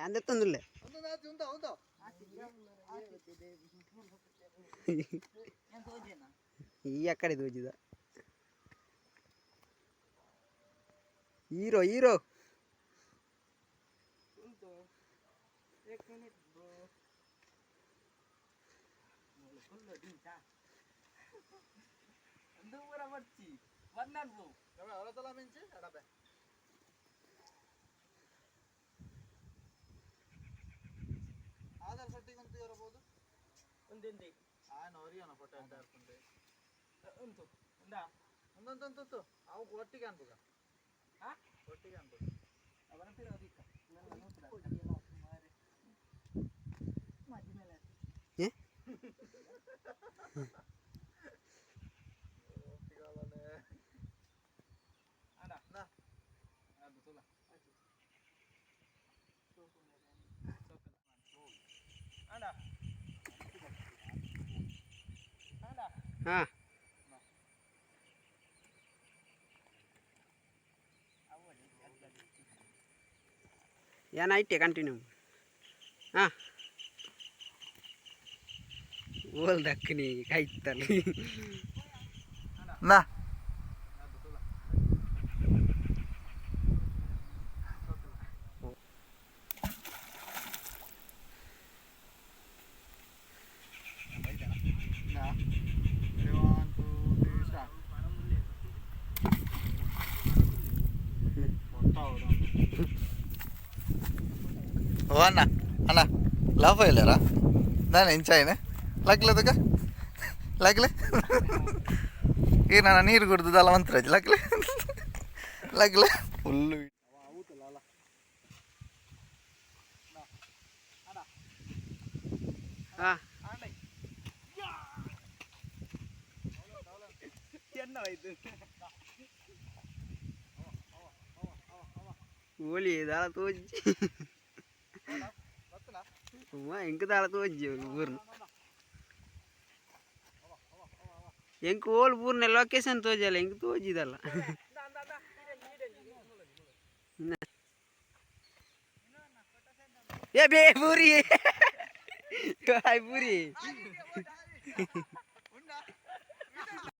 ಅಂದತ್ತೊಂದಿಲ್ಲ. ಈ ಅಕ್ಕಡೆ ತೋಜಿದ hero hero. एक minute bro. ದೂರ ಬರ್ಚಿ ಬಂದನ್ ಬ್ರೋ. ಆಧಾರ್ ಸೆಟ್ಟಿಂಗ್ ಅಂತ ಇರಬಹುದು. ಒಂದೊಂದೇ. ಆಯ್ನ ಅವರಿಗಾನ ಫೋಟೋ ಅಂತ ಹಾಕೊಂಡೆ. ಉಂಟು ಉಂದಾ. ಒಂದೊಂದಂತೂ ಅವು ಒಟ್ಟಿಗೆ ಅನ್ಬೋದ. ಹಾ? ಒಟ್ಟಿಗೆ ಅನ್ಬೋದು. ಅವನ ಪಿರ ಅದಿಕ್ಕ. ಏ? ಒಟ್ಟಿಗೆ ಅಲ್ಲಲೇ. ಅಣ್ಣ. ನಾ. ಅದು ತುಲ. ಅಣ್ಣ ಅಣ್ಣ. ಹಾಂ. ಏನಾಯ್ತೆ ಕಂಟಿನ್ಯೂ. ಹಾಂ, ಓಲ್ ದಕ್ಕನಿ ಕಾಯ್ತಲ್ಲಿ. ನಾ. One, two, three, start. ಓ ಅಣ್ಣ ಅಣ್ಣ, ಲಾಭ ಇಲ್ಲಾರ ನಾನು ಎಂಚಾಯಿನ ಲಗ್ಲದಕ್ಕ ಲಗ್ಲೆ. ಈ ನಾನು ನೀರು ಕುಡ್ದದಲ್ಲ ಮಂತ್ರ ಲಗ್ಲೆ ಲಗ್ಲೆ ಫುಲ್ಲು. ಹಾಂ. ಎನ್ನವಾಯ್ತು? ಓಲಿ ದಾಳ ತೋಜಿ ಎಂಕ್ ದಾಳ ತೋಜಿ ಊರ್ನ. ಎಂಕ್ ಓಲ್ ಪೂರ್ಣ ಲೊಕೇಶನ್ ತೋಜಲ್ಲ, ಎಂಕ್ ತೋಜಿದಲ್ಲ. ಏ ಬೇ ಪೂರಿ, ಹಾಯ್ ಪೂರಿ.